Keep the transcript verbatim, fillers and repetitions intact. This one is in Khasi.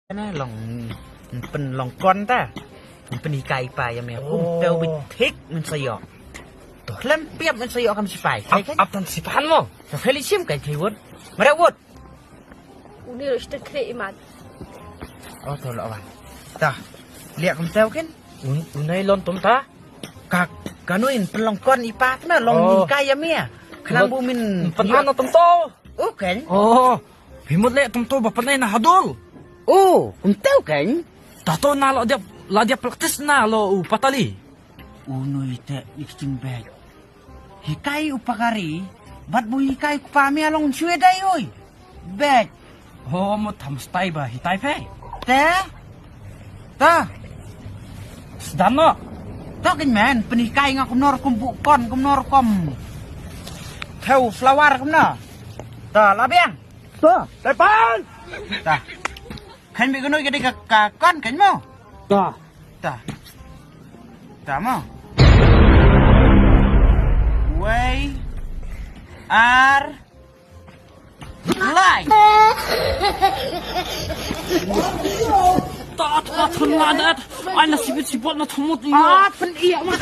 Neh long, pynlong kon ta. Pynhikai pa ïa me. Kum teu bit thik men sa ïoh. To lem piap men sa ïoh kam sipai. Ap ap tan sipan mo. To kheli sim kai thei wot. Mare wot. Uni ro ista kre imat. Oh to lo wan. Ta. Liak kum teu kin. Un unai lon tum ta. Ka kanu in pynlong kon i pa na long min kai ïa me. Khlang bu min pan ano tum to. Okay. Oh. Phi mut leh tum to ba pynai na hadul. Oh, um teu kan. Tato na lo dia la dia practice na lo u patali. Unui te iksing bek. Hikai u pakari, bat bu hikai ku pa mi along sue dai oi. Bek. Ho mo tham stai ba hitai phe. Te. Ta. Sdam no. To kin men, pynhikai nga kumno rukom bu kon, kumno rukom. Theu flower kumno. Ta labiang. To. Tepan. Ta. Kan bi kano jadi ka ka kon kan mo. Ta. Ta. Ta mo. Wei. Ar. Lai. Ta ta ta la dat. Ai na sibit sibot na thumut. Ah, pen iya ma.